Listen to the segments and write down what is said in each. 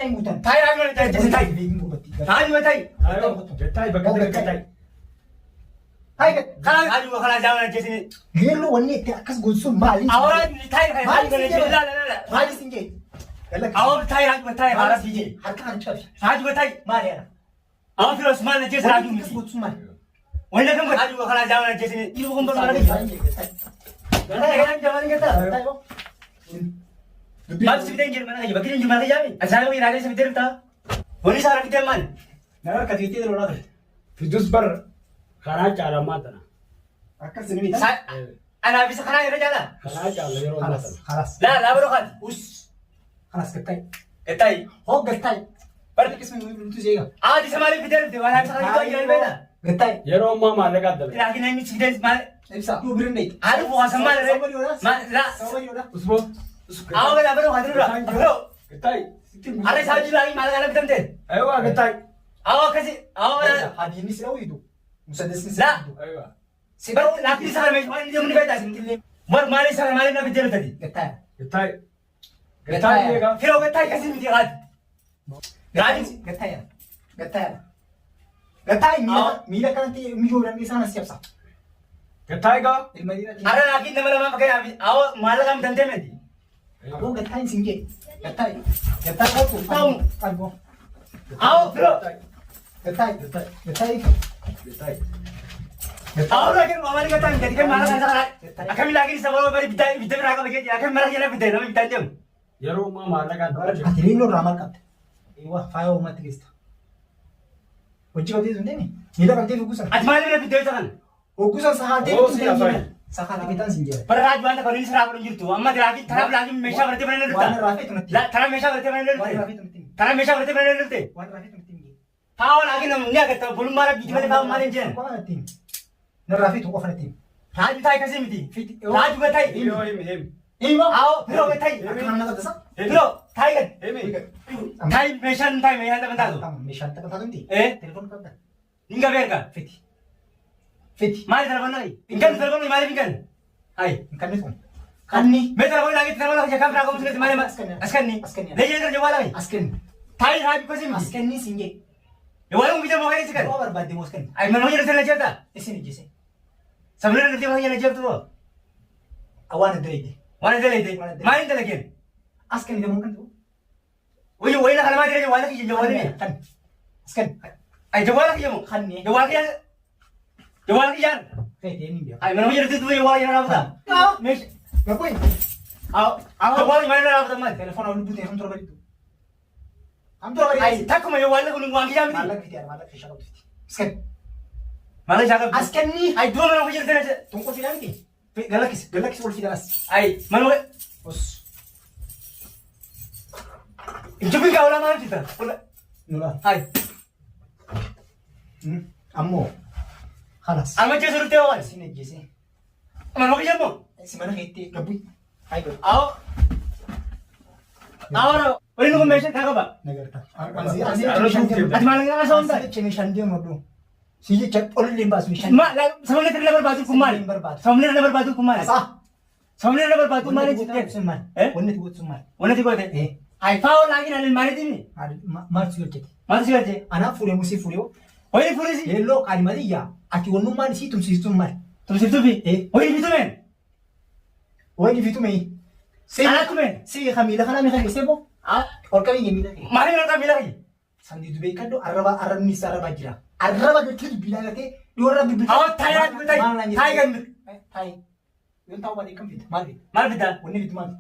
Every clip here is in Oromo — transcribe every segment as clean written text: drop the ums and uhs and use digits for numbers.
Hin guutan. Taayi raajuu na ajjeesin taayi. Beekin gurbatti. Raajuu taayi. Ayoo gattai bakka ta'e gattai. Taayi gad. Karaa raajuu karaa jaama na ajjeesin. Leelloo wanni itti akkas gootu sun maali? Awoo raajuu taayi kana Maali raajuu sin na jedhe? ajjeesin. La la la. Maali sin jedhe? Galakkisi. Awoo taayi raajuu taayi Maali karaa sin jedhe? Harka kana cabi. Raajuu taayi. Maali ana? Awoo firoos maal na ajjeesin Wanni raajuu itti akkas miti. gootu sun maali? Wanni akkam godhe raajuu karaa jaama na ajjeesin. Dhiirri kun barbaada. Maal si bitee hin jiru mana kiyya bakki hin jiru mana kiyyaa mi? Asaayoo iraalee si bitee dhuftaa? Wanni isaa bitee maal? Nama harka fiittee lolaa ture. Fidus bar karaa caalamaa tana. Akkas ni mita. Anaaf isa karaa irra caalaa? Karaa caala yeroo ammaa Halas tana. halas. Laa laa baroo kaati. Us. Halas gattai. Gattaayi. Hoo gattai. Barri Qismi nuti seega. Aati isa maaliif bitee dhufte? Waan isa karaa gidduu ayyaana beektaa? Gattai. Yeroo ammaa maallaqa adda ba'e. Laakiin namni si bitee maal? Ibsa. Duu birin dheeyte. Haadha bu'aa maal irree? Maal laa? Sababa yoodha. Usboo. Awoo galaa baroo kaati dura. Baroo. Gattai. Sitti hin Har'a isaa hojii laayii maal kana bitamte? Aywa gattai. Awoo akkasi. Awoo galaa. Hadiinni sira wiidu. Musaddesni La. sira wiidu. Aywa. Bar laakiin isa kana meeshaa waan inni deemu ni beektaa isin. Bar maal isa kana maaliif na bitee dhuftati? Gattai. Gattai. Gattai eegaa. Firoo gattaa akkasii miti kaati. Raajuu. Gattai. Gattai. Gattai miila miila kanatti mijoo dandii isaan as cabsa. Gattai gaa. Ilma dhiiraa. Har'a laakiin nama lamaan fakkeenyaaf awoo maallaqa bitamtee miti. Aboo gattai sin jee. Gattai. Gattai kootu. Ta'u. Qalboo. Awoo firoo. Gattai. Gattai. Gattai. Awoo laakiin maali gattaa hin gadi kan maallaqa isa kana. Akkami laakiin isa baroo bari bittaa bittaa biraa qaba jechuudha. Akkami mara jala bittaa nama bittaa hin deemu. Yeroo ammaa maallaqa adda ba'e. Ati leelloo irraa maal qabda? Eewwa faaya uummatti geessa. Hojii qabdee sun deemi. Miila qabdee fuggusan. Ati maaliif na bittee isa kana? Hoggusan sahaatee Oo, bituu si afaan. Sahaatee bitaan sin jedha. Bara raajii waan takka inni siraa godhu hin jirtu. Amma laakiin taraaf laakiin meeshaa baratee mana Waan dhufta. irraa feetu natti. Taraaf meeshaa baratee mana Waan irraa dhufte. feetu natti. Taraaf meeshaa baratee mana dhufte. Waan irraa feetu natti. Faawoo laakiin namni agarta obbolummaa rabbiiti malee faawoo maal hin jiran. Qofa natti. Narraa feetu qofa natti. Raajii taa'e kasii miti. Fiti. Raajii gataayi. Himi himi himi. Hima. Awoo firoo gataayi. Akka nama qabdasa. Firoo taayi gad. Himi. Taayi meeshaan taayi meeshaan taphan taatu. Meeshaan taphataa miti. Eh? Telefoon qabda. Hin gabee erga. Fiti. Fiti. Maali telefoon hin kennu telefoon maaliif hin kennu? Hayi. Hin kennitu. Kanni. Mee telefoon laakiin telefoon lafa kan biraa qabu sunatti maali As kenni. as kenni. As kenni. Leejeen gara jawwaa lafi. As kenni. Taayi raajii kasii As miti. kenni sin jee. Waan hundi jamaa kan si kennu. Yoo barbaadde moo as kenni. Ay mana hojii irratti na jeerta. Isin ijjise. Sabni irratti hojii na jeertu moo? Waan adda eegde. Waan adda eegde. Maal hin dalageen? As kenni deemuun kan ta'u. Wayyo wayna kana maal jedhee jawwaala kiyya jawwaala kiyya. Kan. As kenni. Ay jawwaala kiyya moo? Kanni. Jawwaala kiyya. Jawwaala kiyya. Feetee ni beeku. Ay mana hojii irratti jawwaala kiyya raafata. Meeshaa. Gabbooyi. Jawwaala maal raafata maal? Telefoona lubbuu ta'e kam tura bariitu. Kam tura bariitu. Ay takkuma jawwaala kun waan kiyyaa miti. Maallaqa fiti maallaqa keeshaa qabdu fiti. As kenni. Maal isaa qabdu? As kenni. Ay dura mana hojii irratti Tun qulfii miti. Galakkisi galakkisi qulfii galas. Ay mana hojii. Os. Injifin kaawwala maal jirta? Nula. Ay Ammoo. Halas. amma jeesu dhuftee waan. Isin ejjise. Mana hojii moo? Si mana keetti gabbuyi. Hayi godhu. Awo. Awo. Waliin kun meeshaa kaa qaba. Nagarta. Ati maal kana San sababni jecha meeshaan deemu hodhu. Si jecha olillee hin baasu meeshaan. Ma sababni irra barbaadu kun maali? Hin barbaadu. Sababni irra barbaadu kun maali? Asaa. Sababni irra barbaadu maali? Wanni ati gootu sun maali? Eh? Wanni ati gootu sun maali? Wanti ati goote? Eh. Ay faawoo laakiin ani maaliitiimi? Maal si hojjete? Maal si galche? Anaaf fuudhee musii fuudhee hoo? Wayii fuulisi? Leelloo qaalimatiyyaa ati wannummaan isii tumsiistuun maali? Tumsiftuufi? Eh. Wayii fitumeen? Wayii fitumee? Anaa tumeen? Si ka miila kanaa miila keessee boo? Ol qabii miila kee. Maaliif hin miila kiyya? Sandii dubee kadhu arraba arrabni isaa arrabaa jira. Arraba galchee dubbii agartee dhiyoo irra dubbii. Awwa taayi raajuu taayi. Taayi gannu. Taayi. Yoon taa'u baadhee kam fida? Maal fida? Maal fidaa? Wanni fidu maal?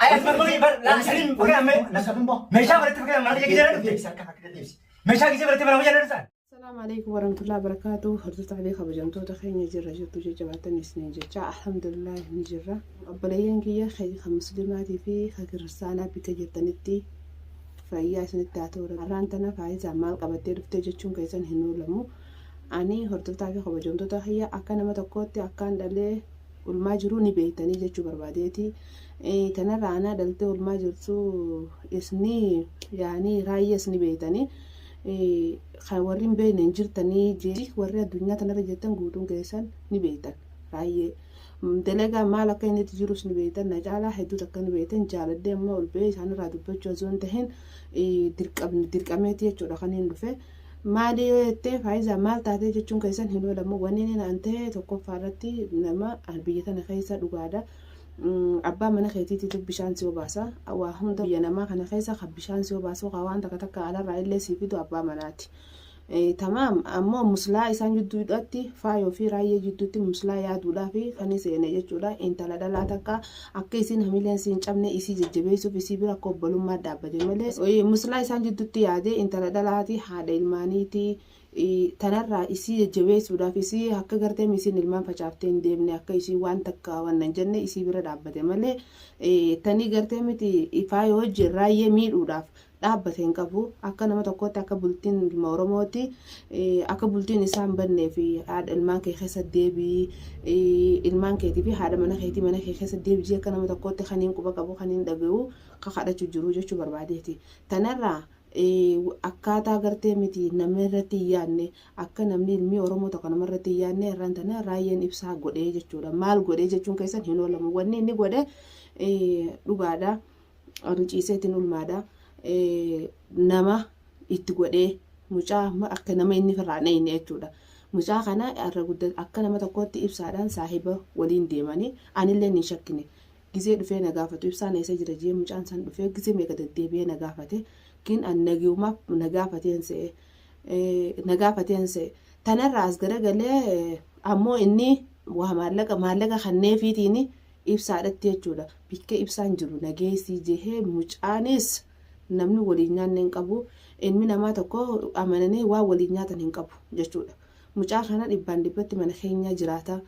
Ay ati marmari bar laa saniin fakkeenya ammee Nasabin boo. meeshaa baratti fakkeenya mana kiyya gisee dhufte. Deebisi harka harka deebisi. Meeshaa gisee baratti mana hojii dhufte. Asalaamu alaikum warahmatullahi wabarakatuh. Hordoftoota fi kabajamtoota keenya jirra jirtu jajjabaattan isiniin jecha alhamdulillah ni jirra. Obboleeyyan kiyya kan muslimaatii fi kan kiristaanaa bikka jirtanitti fayyaa isinitti haa ta'u. Har'aan tana faayizaa maal qabattee dhuftee jechuun keessan hin oolamu. Ani hordoftoota fi kabajamtoota kiyya akka nama tokkootti akkaan dhalee ulmaa jiru ni beektanii jechuu barbaadeeti. Tanarraa anaa dhaltee ulmaa jirtu isni yaanii raayyees ni beektanii. Kan warri hin beekne hin jirtanii jechi warri addunyaa tanarra jirtan guutuun keessan ni beektan raayyee. Dalagaa maal akka inni itti jirus ni beektan, na caalaa hedduu takka ni beektan. Jaaladhee amma ol ba'ee isaanirraa dubbachuu osoo hin tahin dirqameeti jechuudha kan hin dhufe. Maali yoo jettee, Faayizaa maal taatee jechuun keessan hin oolamu. Wanni inni naan ta'e tokkoffaa irratti nama biyya tana keessa dhugaadha. Abbaa mana keetiititu bishaan si obaasa. Waa hunda biyya namaa kana keessa kan bishaan si obaasu, kan waan takka takka alarraa illee si fidu abbaa manaati. Tamaam, ammoo muslaa isaan jidduudhaatti, Faayoo fi Raayyee jidduutti muslaa yaaduudhaa fi kan seene jechuudha. Intala dhalaa takka akka isiin hamileen siin cabne isii jajjabeessuuf isii bira akka obbolummaa dhaabbate malee, muslaa isaan jidduutti yaadee intala dhalaati, haadha ilmaaniiti. Tanarraa isii jajjabeessuudhaaf, isii akka gartee isiin ilmaan facaaftee hin deemne, akka isii waan takka wannan jenne isii bira dhaabbate malee, tanii gartee miti Faayoo wajjin Raayyee miidhuudhaaf dhaabbate hin qabu. Akka nama tokkotti, akka bultiin ilma Oromooti, akka bultiin isaa hin bannee fi haadha ilmaan kee keessa deebii, ilmaan keetii fi haadha mana keetii mana kee keessa deebii, akka nama tokkotti kan hin quba qabu, kan hin dhaga'u, ka kadhachuu jiru jechuu barbaadeeti. Tanarraa akkaataa gartee miti namni irratti hin yaadne, akka namni ilmi Oromoo tokko nama irratti hin yaadne irraan tana Raayyeen ibsaa godhee jechuudha. Maal godhee jechuun keessan hin oolamu. Wanni inni godhe dhugaadha. Ciiseetiin ulmaadha. Nama itti godhee mucaa akka nama inni irraa dhayne jechuudha. Mucaa kana irra guddaa akka nama tokkotti ibsaadhaan saahiba waliin deemanii anillee hin shakkine. Gizee dhufee na gaafatu, ibsaan eessa jira jee, mucaan san dhufee gizee meeqa deddeebi'ee na gaafate. Kin an nagiyumaaf na gaafateen se'e. Na gaafateen se'e. Tanarraa as garagalee ammoo inni waa maallaqa kanneefiitiin ibsaadhatti jechuudha. Bikka ibsaan jiru nageessii jehee, mucaanis namni waliin nyaanne hin qabu. Ilmi namaa tokko amananii waan waliin nyaatan hin qabu jechuudha. Mucaa kana dhibbaan dhibbatti mana keenya jiraata,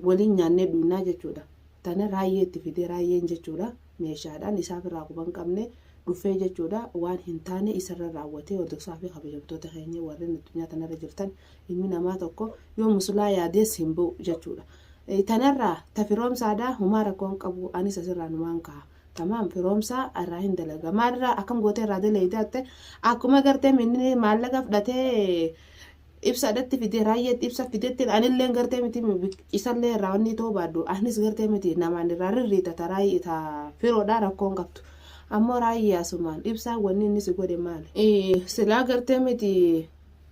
waliin nyaannee dhugnaa jechuudha. Tana Raayyee itti fidee, Raayyeen jechuudha meeshaadhaan isaaf irraa quban qabne dhufee jechuudha, waan hin taane isarra raawwatee. Hordofaa fi kabajamtoota keenya warreen addunyaa tanarra jirtan, ilmi namaa tokko yoo musulaa yaadees hin ba'u jechuudha. Tanarraa ta firoomsaadhaa humaa rakkoon qabu, anis asirraa numaan ka'a. Tamaam, firoomsaa irraa hin dalaga. Maalirraa akkam gootee irraa dalagde? Akkuma gartee minni maallaqa fudhatee ibsaadhatti fidee, Raayyeetti ibsa fidetti, anillee gartee miti isallee irraa wanni ta'uu baadhu, anis gartee miti namaan irraa rirriita. Ta Raayyee ta firoodhaa rakkoon qabdu. Ammoo Raayyee asumaan ibsaan wanni inni si godhe maali? Silaa gartee miti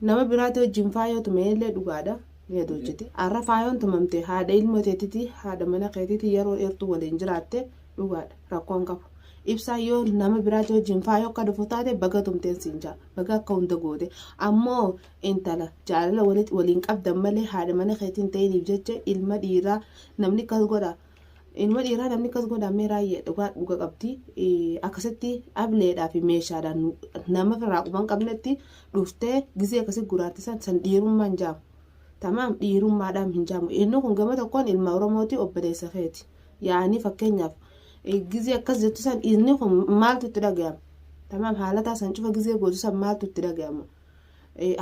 nama biraati wajjin faayoo tume illee dhugaadha. Ni hojjete. Har'a faayoon tumamte haadha ilmoo teetiti, haadha mana keetiti, yeroo dheertuu waliin jiraatte, dhugaadha, rakkoon qabu. Ibsaa yoo nama biraati wajjin faayoo akka dhufu taate, baga tumteen siin jaa, baga akka hunda goote. Ammoo intala jaalala waliin qabdan malee haadha mana keetiin ta'iniif jecha ilma dhiiraa namni akkas godha. Ilma dhiiraa namni akkas godha mee? Raayyee dhugaa dhuga qabdi. Akkasitti ableedhaa fi meeshaadhaan nama irraa quban qabnetti dhuftee gizee akkasii guraartisan san dhiirummaan jaamu. Tamaam, dhiirummaadhaan hin jaamu. Inni kun gama tokkoon ilma Oromooti, obboleessa keeti. Yaa'anii fakkeenyaaf gizee akkas jettu san inni kun maaltu itti dhaga'ama? Tamaam, haalataa san cufa gizee gootu san maaltu itti dhaga'ama?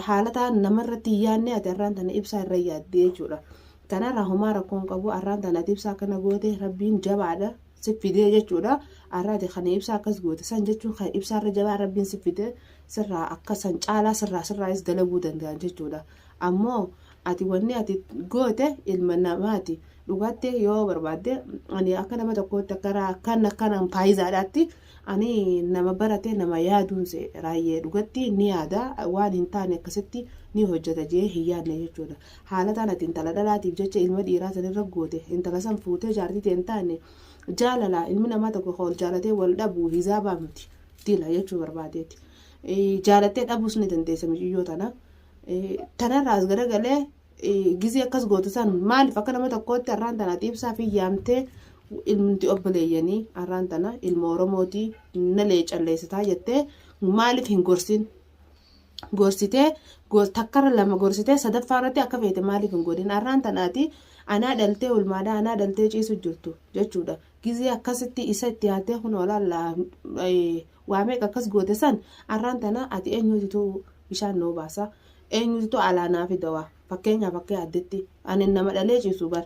Haalataa namarratti hin yaadne ati har'aan tana ibsaa irra yaadde jechuudha. Kanarraa homaa rakkoon qabu. Har'aan tana ati ibsaa akkana goote, Rabbiin jabaadha si fidee jechuudha. Har'a ati kana ibsaa akkas goote san jechuun kan ibsaarra jabaa Rabbiin si fidee sirraa akka san caalaa sirraayis dalaguu danda'an jechuudha. Ammoo ati wanni ati goote ilma namaati. Dhugaatti yoo barbaadde, ani akka nama tokkootti, akka akkan akkanaan faayizaadhaatti, ani nama barate, nama yaaduun se Raayyee dhugatti ni yaada, waan hin taane akkasitti ni hojjeta jee hin yaadne jechuudha. Haala taan ati intala dhalaatiif jecha ilma dhiiraa sanirra goote, intala san fuutee jaartii ta'e hin taane, jaalala ilmi namaa tokko wal jaalatee wal dhabu hizaabaa miti dila jechuu barbaadeeti. Jaalattee dhabuus ni dandeessa mucayyoo tana. Tanarraa as garagalee gizee akkas gootu san maaliif akka nama tokkootti har'aan tana ibsaa fi yaamtee, ilmti obboleeyyanii har'aan tana ilma Oromooti na leecalleessitaa jettee maaliif hin gorsin? Gorsitee takkarra lama gorsitee sadaffaa irratti akka feete maaliif hin godhin? Har'aan tanaati anaa dhaltee ulmaadhaa anaa dhaltee ciisu jirtu jechuudha. Gizee akkasitti isa itti yaaddee kun olaallaa waa meeqa akkas goote san, har'aan tana ati eenyuutitu bishaan nuu baasa, eenyuutitu alaa naa fida? Waa fakkeenyaaf akka yaaddetti ani nama dhalee ciisu bar.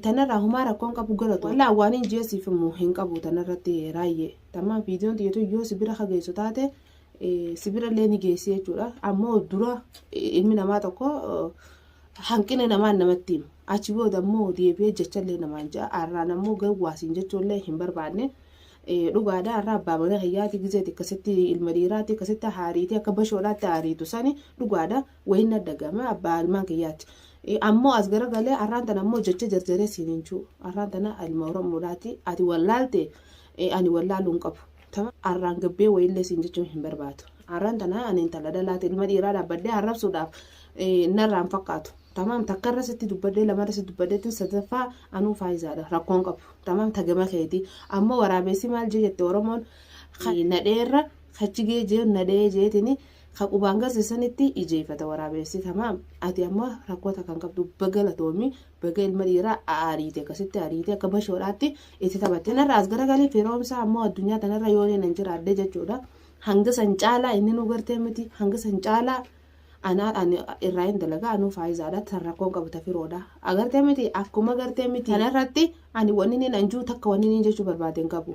Tanarraa humaa rakkoon qabu, galatu wallaa waan hin jeesiif immoo hin qabu tanarratti Raayyee. Tamam, viidiyoon xiyyeetu yoo sibira kageessu taate sibira illee ni geessi jechuudha. Ammoo dura ilmi namaa tokko hanqina namaan namatti hima. Achi booda ammoo deebi'ee jechallee namaan ja'a. Arraan ammoo gawwaasiin jechuullee hin barbaanne. Dhugaadha arraa abbaa mana kiyyaati gizeeti akkasitti ilma dhiiraati akkasitti haariitee akka bashoodhaatti haariitu sani dhugaadha wayin dhagama abbaa ilmaan kiyyaati. Ammoo as garagalee arraan tana ammoo jecha jarjaree siin hin jiru. Arraan tana ilma Oromoodhaati ati wallaalte ani wallaaluu hin qabu. Arraan gabbee wayillee siin jechuun hin barbaadu. Arraan tana ani intala dhalaati ilma dhiiraa dhaabbadhee arrabsuudhaaf narraan fakkaatu. Tamaam takka irra sitti dubbadhee lama irra sitti dubbadheetti sadaffaa anuu faayizaadha rakkoon qabu. Tamaam tagama keeti. Ammoo waraabessi maal jee jette Oromoon nadheerra kachigee jee nadhee jeetini ka qubaan garsiisanitti ijeeffata waraabessi. Tamaam ati ammoo rakkoo takka hin qabdu baga galatoomi baga ilma dhiiraa ariite akkasitti ariite akka bashoodhaatti itti taphatte. Kanarraa as garagalee firoomsaa ammoo addunyaa tanarra yoo nan jiraadhe jechuudha. Hanga san caalaa inni nu gartee miti hanga san caalaa anaa ani irraa hin dalagaa anuu faayizaadha tan rakkoon qabu tafiroodha. Agartee miti akkuma gartee miti kanarratti ani wanni inni anjuu takka wanni inni jechuu barbaade hin qabu.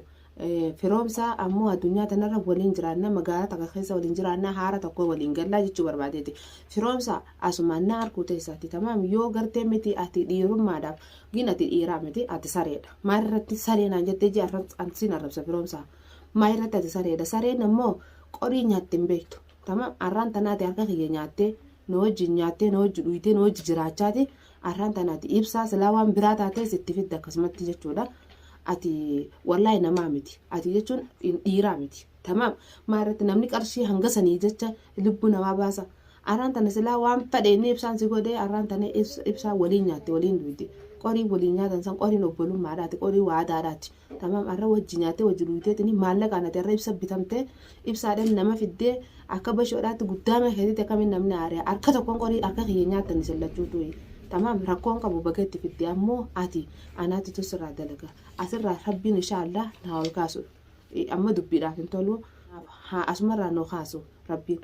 Firoomsaa ammoo addunyaa tanarra waliin jiraanna magaalaa takka keessa waliin jiraanna haara tokko waliin gallaa jechuu barbaadeeti. Firoomsaa asumaan na arguu teessaati tamaam yoo gartee miti ati dhiirummaadhaaf gin ati dhiiraa miti ati sareedha. Maalirratti saree naan jettee jee sin arrabsa firoomsaa. Maalirratti ati sareedha sareen ammoo qorii nyaatti hin beektu. Tamaam arraan tanaati harka kiyya nyaattee na wajjin nyaattee na wajji dhuyitee na wajji jiraachaati arraan tanaati ibsaa silaa waan biraa taatees itti fidda akkasumatti jechuudha. Ati wallaahi namaa miti. Ati jechuun dhiiraa miti. Tamaam maalirratti namni qarshii hanga sanii jecha lubbuu namaa baasa. Arraan tana silaa waan fedhe inni ibsaan si godhee arraan tana ibsaa waliin nyaatte waliin dhuyite. Qorii waliin nyaatan san qoriin obbolummaadhaati qorii waadaadhaati. Tamaam arra wajji nyaattee wajji dhuyiteetini maallaqaan ati arra ibsa bitamtee ibsaadhaan nama fiddee akka bashoodhaatti guddaama keetitti akkamiin namni aaree harka tokkoon qorii harka kiyya nyaattan isin lachuutu. Tamaam rakkoon qabu baga itti fidde ammoo ati anaatitu sirraa dalaga. Asirraa rabbiin inshaallah naa ol kaasu. Amma dubbiidhaaf hin tolu. Haa asumarraa noo kaasu rabbiin.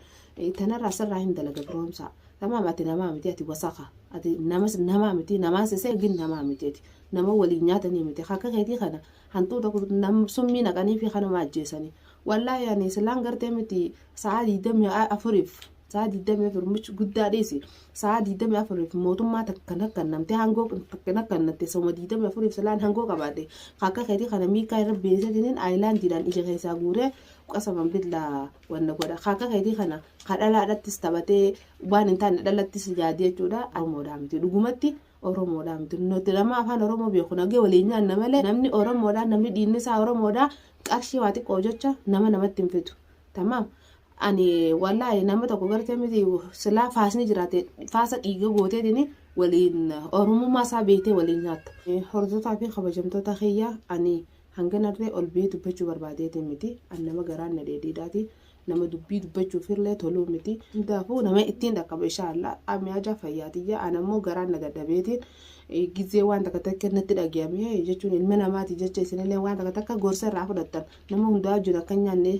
Tanarraa sirraa hin dalaga firoomsaa. Tamaam ati namaa miti ati wasaka. Ati namas namaa miti namaa sisee gin namaa miti ati. Nama waliin nyaatanii miti. Akka keetii kana hantuuta nam summii naqanii fi kanuma ajjeesanii. Wallaahi ani silaan gartee miti sa'a 24f sa'a 24 much guddaa dhiisi sa'a 24f mootummaa takka nakkannamte hangoo takka nakkannatte soma 24f silaan hangoo qabaadhe akka keetii kana miikaa irra beeksisaniin aayilaandiidhaan ija keessaa guuree qasaman billaa wanna godha akka keetii kana kadhalaadhattis taphatee waan hin taane dhalattis yaadee jechuudha Oromoodhaa miti dhugumatti Oromoodhaa miti nuti nama afaan Oromoo beeku nagee waliin nyaanna malee namni Oromoodhaa namni dhiinni isaa Oromoodhaa qarshii waa xiqqoo jecha nama namatti hin fidu tamaam ani wallaahi nama tokko gartee miti silaa faasni jiraate faasa dhiiga gooteetiin waliin oromummaa isaa beektee waliin nyaatta. Hordoftoota fi kabajamtoota kiyya ani hanganarree ol ba'ee dubbachuu barbaadeetiin miti an nama garaan na dheedhiidhaati nama dubbii dubbachuuf illee toluu miti. Hundaafuu nama ittiin dhaqqaba inshaallah ami haja fayyaatiyya an ammoo garaan na dadhabeetiin gizee waan takka takka natti dhagayame jechuun ilma namaati jecha isinillee waan takka takka gorsa irraa fudhattan nama hundaa wajjin akka hin nyaanne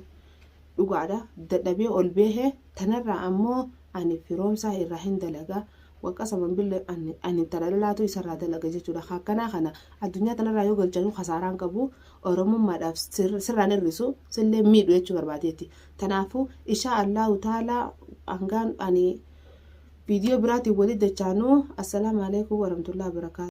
dhugaadha dadhabee ol beehee tanarraa ammoo ani firoomsaa irraa hin dalagaa waqasaman billa ani intala dhalaatu isarraa dalaga jechuudha akkanaa kana addunyaa tanarraa yoo galchanuu kasaaraan qabu oromummaadhaaf sirraan hir'isu sillee miidhu jechuu barbaadeeti tanaafuu ishaa allahu taalaa hangaan ani viidiyoo biraatiin walitti dachaanuu assalaamu alaikum warahmatullahi wabarakaatu.